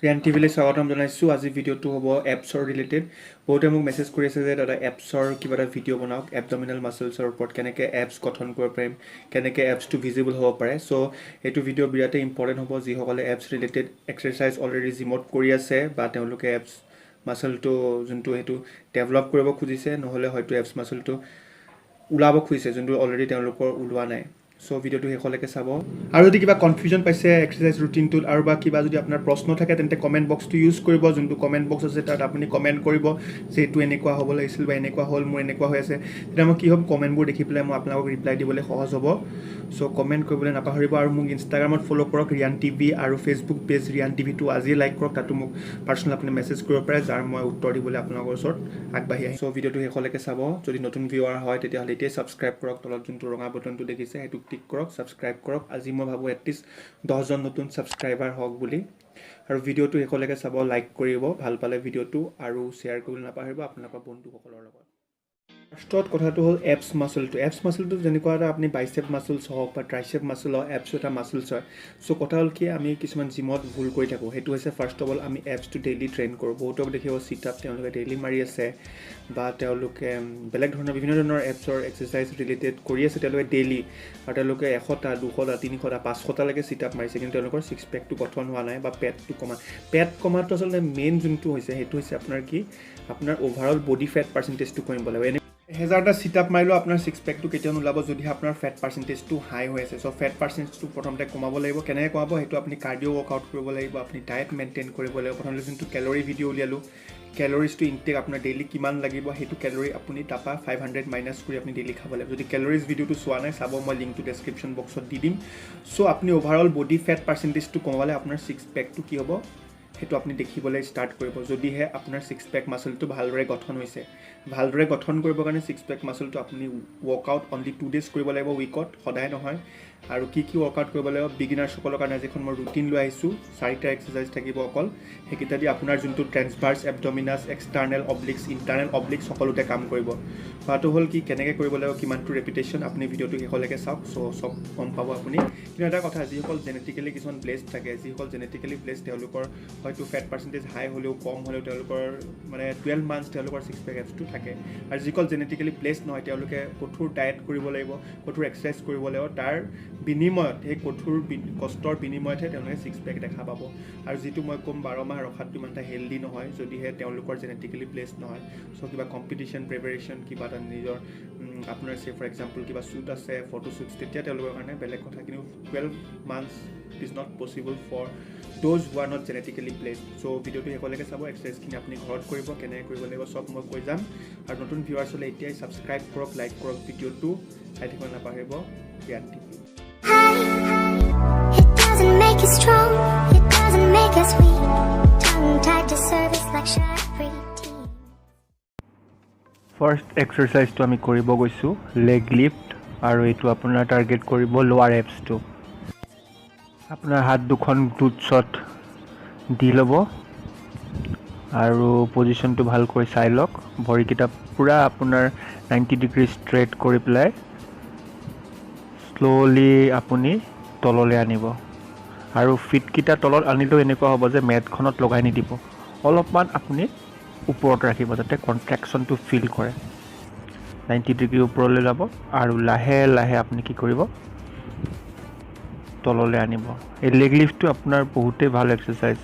ৰিয়ান টিভিলৈ স্বাগতম জনাইছোঁ। আজি ভিডিঅ'টো হ'ব এবছৰ ৰিলেটেড। বহুতে মোক মেছেজ কৰি আছে যে দাদা, এবছৰ কিবা এটা ভিডিঅ' বনাওক, এবডমিনেল মাছলছৰ ওপৰত কেনেকৈ এবছ গঠন কৰিব পাৰিম, কেনেকৈ এবছটো ভিজিবল হ'ব পাৰে। চ' এইটো ভিডিঅ' বিৰাটেই ইম্পৰ্টেণ্ট হ'ব যিসকলে এবছ ৰিলেটেড এক্সাৰচাইজ অলৰেডি জিমত কৰি আছে বা তেওঁলোকে এবছ মাছলটো যোনটো সেইটো ডেভেলপ কৰিব খুজিছে, নহ'লে হয়তো এবছ মাছলটো ওলাব খুজিছে, যোনটো অলৰেডি তেওঁলোকৰ ওলোৱা নাই। চ' ভিডিঅ'টো শেষলৈকে চাব আৰু যদি কিবা কনফিউজন পাইছে এক্সাৰচাইজ ৰুটিনটোত আৰু বা কিবা যদি আপোনাৰ প্ৰশ্ন থাকে, তেন্তে কমেণ্ট বক্সটো ইউজ কৰিব। যোনটো কমেণ্ট বক্স আছে, তাত আপুনি কমেণ্ট কৰিব যে এইটো এনেকুৱা হ'ব লাগিছিল বা এনেকুৱা হ'ল, মোৰ এনেকুৱা হৈ আছে। তেতিয়া মই কি হ'ব, কমেণ্টবোৰ দেখি পেলাই মই আপোনালোকক ৰিপ্লাই দিবলৈ সহজ হ'ব। চ' কমেণ্ট কৰিবলৈ নাপাহৰিব আৰু মোক ইনষ্টাগ্ৰামত ফ'ল' কৰক ৰিয়ান টিভি আৰু ফেচবুক পেজ ৰিয়ান টিভিটো আজিয়ে লাইক কৰক। তাতো মোক পাৰ্চনেল আপুনি মেছেজ কৰিব পাৰে, যাৰ মই উত্তৰ দিবলৈ আপোনালোকৰ ওচৰত আগবাঢ়ি আহিম। চ' ভিডিঅ'টো শেষলৈকে চাব। যদি নতুন ভিউৱাৰ হয়, তেতিয়াহ'লে এতিয়াই ছাবস্ক্ৰাইব কৰক। তলত যোনটো ৰঙা বটনটো দেখিছে, সেইটো ক্লিক কৰক, ছাবস্ক্ৰাইব কৰক। আজি মই ভাবোঁ এটলিষ্ট 10জন নতুন ছাবস্ক্ৰাইবাৰ হওক বুলি। আৰু ভিডিঅ'টো শেষলৈকে চাব, লাইক কৰিব ভাল পালে ভিডিঅ'টো আৰু শ্বেয়াৰ কৰিবলৈ নাপাহৰিব আপোনালোকৰ বন্ধুসকলৰ লগত। ফাৰ্ষ্টত কথাটো হ'ল এবছ মাছলটো। এবছ মাছলটো যেনেকুৱা এটা আপুনি বাইচেপ মাছলছ হওক বা ট্ৰাইচেপ মাছল হওক, এবছো এটা মাছলছ হয়। চ' কথা হ'ল কি, আমি কিছুমান জিমত ভুল কৰি থাকোঁ। সেইটো হৈছে ফাৰ্ষ্ট অফ অল আমি এবছটো ডেইলি ট্ৰেইন কৰোঁ। বহুতক দেখিব চিট আপ তেওঁলোকে ডেইলি মাৰি আছে বা তেওঁলোকে বেলেগ ধৰণৰ বিভিন্ন ধৰণৰ এবছৰ এক্সাৰচাইজ ৰিলেটেড কৰি আছে তেওঁলোকে ডেইলি আৰু তেওঁলোকে 100টা, 200টা, 300টা, 500টালৈকে চিট আপ মাৰিছে, কিন্তু তেওঁলোকৰ ছিক্স পেকটো গঠন হোৱা নাই বা পেটটো কমা। পেট কমাটো আচলতে মেইন যোনটো হৈছে, সেইটো হৈছে আপোনাৰ কি, আপোনাৰ অ'ভাৰঅল বডি ফেট পাৰ্চেণ্টেজটো কমিব লাগিব। এনে 1000টা চিট আপ মাৰিলেও আপোনাৰ ছিক্স পেকটো কেতিয়াও নোলাব, যদিহে আপোনাৰ ফেট পাৰ্চেণ্টেজটো হাই হৈ আছে। চ' ফেট পাৰ্চেণ্টেজটো প্ৰথমতে কমাব লাগিব। কেনেকৈ কমাব সেইটো আপুনি কাৰ্ডিঅ' ৱৰ্কআউট কৰিব লাগিব, আপুনি ডায়েট মেইনটেইন কৰিব লাগিব। প্ৰথমতে যোনটো কেলৰি ভিডিঅ' উলিয়ালোঁ, কেলৰিজটো ইনটেক আপোনাৰ ডেইলি কিমান লাগিব, সেইটো কেলৰি আপুনি তাৰপৰা 500 মাইনাছ কৰি আপুনি ডেইলি খাব লাগিব। যদি কেলৰিজ ভিডিঅ'টো চোৱা নাই, চাব, মই লিংকটো ডেছক্ৰিপশ্যন বক্সত দি দিম। চ' আপুনি অ'ভাৰঅল বডি ফেট পাৰ্চেণ্টেজটো কমালে আপোনাৰ ছিক্স পেকটো কি হ'ব, সেইটো আপুনি দেখিবলৈ ষ্টাৰ্ট কৰিব, যদিহে আপোনাৰ ছিক্স পেক মাচলটো ভালদৰে গঠন হৈছে। ভালদৰে গঠন কৰিবৰ কাৰণে ছিক্স পেক মাচলটো আপুনি ৱৰ্কআউট অনলি 2 ডেজ কৰিব লাগিব উইকত, সদায় নহয়। আৰু কি কি ৱৰ্কআউট কৰিব লাগিব, বিগিনাৰ্ছসকলৰ কাৰণে যিখন মই ৰুটিন লৈ আহিছোঁ, চাৰিটা এক্সাৰচাইজ থাকিব অকল। সেইকেইটা দি আপোনাৰ যোনটো transverse abdominis, external obliques, internal obliques সকলোতে কাম কৰিব। হোৱাটো হ'ল কি, কেনেকৈ কৰিব লাগিব, কিমানটো ৰেপিটেশ্যন, আপুনি ভিডিঅ'টো শেষলৈকে চাওক। চ' চব গম পাব আপুনি। কিন্তু এটা কথা, যিসকল জেনেটিকেলি কিছুমান ব্লেছড থাকে, যিসকল জেনেটিকেলি ব্লেছড, তেওঁলোকৰ হয়তো ফেট পাৰ্চেণ্টেজ হাই হ'লেও কম হ'লেও তেওঁলোকৰ মানে 12 মান্থছ তেওঁলোকৰ ছিক্স পেক এপছটো থাকে। আৰু যিসকল জেনেটিকেলি ব্লেছড নহয়, তেওঁলোকে কঠোৰ ডায়েট কৰিব লাগিব, কঠোৰ এক্সাৰচাইজ কৰিব লাগিব। তাৰ বিনিময়ত, সেই কঠোৰ কষ্টৰ বিনিময়তহে তেওঁলোকে ছিক্স পেক দেখা পাব। আৰু যিটো মই ক'ম, 12 মাহ ৰখাটো ইমান এটা হেল্ডি নহয়, যদিহে তেওঁলোকৰ জেনেটিকেলি ব্লেছড নহয়। চ' কিবা কম্পিটিশ্যন প্ৰিপেৰেশ্যন, কিবা এটা নিজৰ আপোনাৰ চে ফৰ এক্সাম্পল কিবা শ্বুট আছে, ফটো শ্বুটছ, তেতিয়া তেওঁলোকৰ কাৰণে বেলেগ কথা। কিন্তু 12 months it is not possible for those who are not genetically blessed. So ভিডিঅ'টো শেষলৈকে চাব। এক্সাৰচাইজখিনি আপুনি ঘৰত কৰিব, কেনেকৈ কৰিব লাগিব চব মই কৈ যাম। আৰু নতুন ভিউৱাৰ্ছ হ'লে এতিয়াই ছাবস্ক্ৰাইব কৰক, লাইক কৰক, ভিডিঅ'টো চাই থাকিব নাপাহৰিব। জ্ঞান TV. It doesn't make us strong, it doesn't make us weak. Tongue tied to service like shy preteen. First এক্সাৰচাইজটো আমি কৰিব গৈছোঁ লেগ লিফ্ট আৰু এইটো আপোনাৰ টাৰ্গেট কৰিব লোৱাৰ এবছটো। আপোনাৰ হাত দুখন গ্লুটছত দি ল'ব আৰু পজিশ্যনটো ভালকৈ চাই লওক। ভৰিকেইটা পূৰা আপোনাৰ 90 ডিগ্ৰী ষ্ট্ৰেইট কৰি পেলাই শ্ল'লি আপুনি তললৈ আনিব। আৰু ফিটকেইটা তলত আনিলেও এনেকুৱা হ'ব যে মেটখনত লগাই নিদিব, অলপমান আপুনি ওপৰত ৰাখিব, যাতে কণ্ট্ৰেকশ্যনটো ফিল কৰে। 90 ডিগ্ৰী ওপৰলৈ যাব আৰু লাহে লাহে আপুনি কি কৰিব, তললৈ আনিব। এই লেগ লিফ্টটো আপোনাৰ বহুতেই ভাল এক্সাৰচাইজ।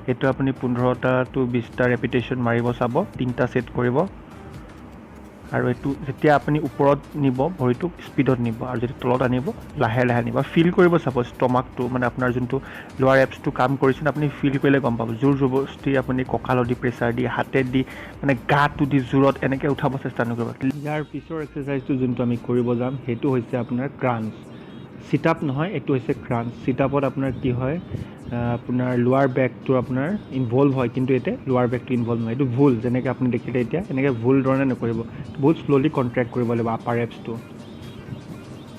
এইটো আপুনি 15টা টু 20টা ৰেপিটেশ্যন মাৰিব চাব, তিনিটা ছেট কৰিব। আৰু এইটো যেতিয়া আপুনি ওপৰত নিব, ভৰিটো স্পীডত নিব আৰু যেতিয়া তলত আনিব, লাহে লাহে আনিব। ফিল কৰিব চাব ষ্টমাকটো, মানে আপোনাৰ যোনটো লোৱাৰ এবছটো কাম কৰিছে আপুনি ফিল কৰিলে গম পাব। জোৰ জবৰদস্তি আপুনি কঁকালত দি প্ৰেছাৰ দি, হাতে দি, মানে গাটো দি জোৰত এনেকৈ উঠাব চেষ্টা নকৰিব। ইয়াৰ পিছৰ এক্সাৰচাইজটো যোনটো আমি কৰিব যাম, সেইটো হৈছে আপোনাৰ ক্ৰাঞ্চ। চিট আপ নহয়, এইটো হৈছে ক্ৰাঞ্চ। চিট আপত আপোনাৰ কি হয়, আপোনাৰ লোৱাৰ বেকটো আপোনাৰ ইনভল্ভ হয়, কিন্তু এতিয়া লোৱাৰ বেকটো ইনভল্ভ নহয়। এইটো ভুল। যেনেকৈ আপুনি দেখিলে এতিয়া, এনেকৈ ভুল ধৰণে নকৰিব। বহুত শ্ল'লি কণ্ট্ৰেক্ট কৰিব লাগিব আপাৰ এবছটো।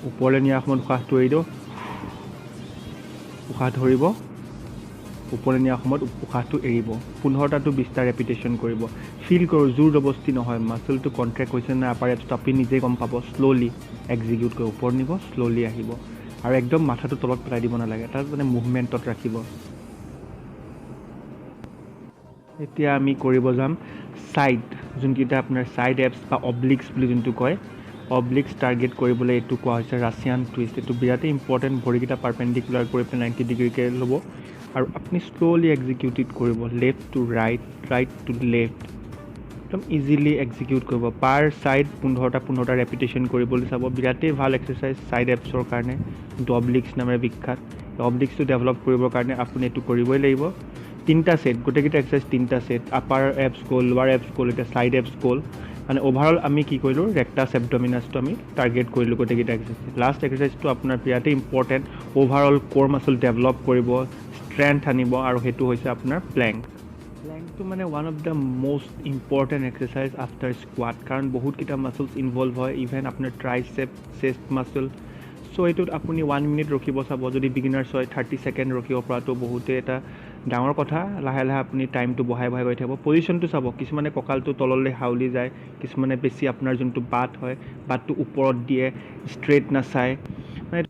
ওপৰলৈ নিয়াৰ সময়ত উশাহটো এৰি দিওঁ, উশাহ ধৰিব, ওপৰলৈ নিয়াৰ সময়ত উশাহটো এৰিব। 15টা টু 20টা ৰেপিটেশ্যন কৰিব। ফিল কৰোঁ, জোৰ জবস্তি নহয়। মাচলটো কণ্ট্ৰেক্ট হৈছে নাই আপাৰ এবছটো, আপুনি নিজেই গম পাব। শ্ল'লি এক্সিকিউট কৰিব, ওপৰত নিব, শ্ল'লি আহিব আৰু একদম মাথাটো তলত পেলাই দিব নালাগে, তাত মানে মুভমেণ্টত ৰাখিব। এতিয়া আমি কৰিব যাম ছাইড, যোনকেইটা আপোনাৰ ছাইড এপছ বা অব্লিক্স বুলি যোনটো কয়, অব্লিক্স টাৰ্গেট কৰিবলৈ এইটো কোৱা হৈছে ৰাছিয়ান টুইষ্ট। এইটো বিৰাটেই ইম্পৰ্টেণ্ট। ভৰিকেইটা পাৰপেণ্ডিকুলাৰ কৰি পেলাই 90 ডিগ্ৰীকৈ ল'ব আৰু আপুনি শ্ল'লি এক্সিকিউটেড কৰিব, left to right, right to left, একদম ইজিলি এক্সিকিউট কৰিব। পাৰ ছাইড 15টা 15টা ৰেপিটেশ্যন কৰিবলৈ চাব। বিৰাটেই ভাল এক্সাৰচাইজ ছাইড এপছৰ কাৰণে, যোনটো অব্লিক্স নামেৰে বিখ্যাত। অব্লিক্সটো ডেভেলপ কৰিবৰ কাৰণে আপুনি এইটো কৰিবই লাগিব। 3টা ছেট, গোটেইকেইটা এক্সাৰচাইজ 3টা ছেট। আপাৰ এপছ গ'ল, লোৱাৰ এপছ গ'ল, এতিয়া ছাইড এপছ গ'ল। মানে অভাৰঅল আমি কি কৰিলোঁ, ৰেক্টাছ এবডমিনাছটো আমি টাৰ্গেট কৰিলোঁ গোটেইকেইটা এক্সাৰচাইজ। লাষ্ট এক্সাৰচাইজটো আপোনাৰ বিৰাটেই important, overall core muscle develop কৰিব, ষ্ট্ৰেংথ আনিব, আৰু সেইটো হৈছে আপোনাৰ প্লেংক। প্লেংকটো মানে one of the most important exercise after squat, কাৰণ বহুতকেইটা মাছলছ ইনভল্ভ হয়, ইভেন আপোনাৰ ট্ৰাইচেপ, চেষ্ট মাছল। চ' এইটোত আপুনি 1 মিনিট ৰখিব চাব। যদি বিগিনাৰ্ছ হয় 30 ছেকেণ্ড ৰখিব পৰাটো বহুতেই এটা ডাঙৰ কথা। লাহে লাহে আপুনি টাইমটো বঢ়াই বঢ়াই গৈ থাকিব। পজিশ্যনটো চাব, কিছুমানে কঁকালটো তললৈ হাউলি যায়, কিছুমানে বেছি আপোনাৰ যোনটো বাট হয় বাটটো ওপৰত দিয়ে, ষ্ট্ৰেইট নাচায়, মানে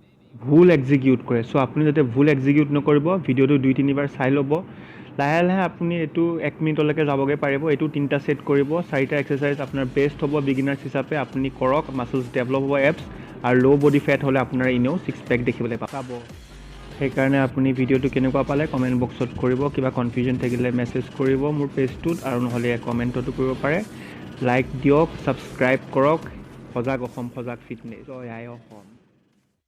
ভুল এক্সিকিউট কৰে। চ' আপুনি যাতে ভুল এক্সিকিউট নকৰিব, ভিডিঅ'টো 2-3 বাৰ চাই ল'ব। লাহে লাহে আপুনি এইটো 1 মিনিটলৈকে যাবগৈ পাৰিব। এইটো 3টা ছেট কৰিব, 4টা এক্সাৰচাইজ আপোনাৰ বেষ্ট হ'ব। বিগিনাৰ্ছ হিচাপে আপুনি কৰক, মাছলছ ডেভেলপ হ'ব, এপছ আৰু ল' বডি ফেট হ'লে আপোনাৰ এনেও 6 পেক দেখিবলৈ পাব। সেইকাৰণে আপুনি ভিডিঅ'টো কেনেকুৱা পালে কমেণ্ট বক্সত কৰিব, কিবা কনফিউজন থাকিলে মেছেজ কৰিব মোৰ পেজটোত, আৰু নহ'লে কমেণ্টতো কৰিব পাৰে। লাইক দিয়ক, ছাবস্ক্ৰাইব কৰক। সজাগ অসম, সজাগ ফিটনেছ। জয় আই অসম।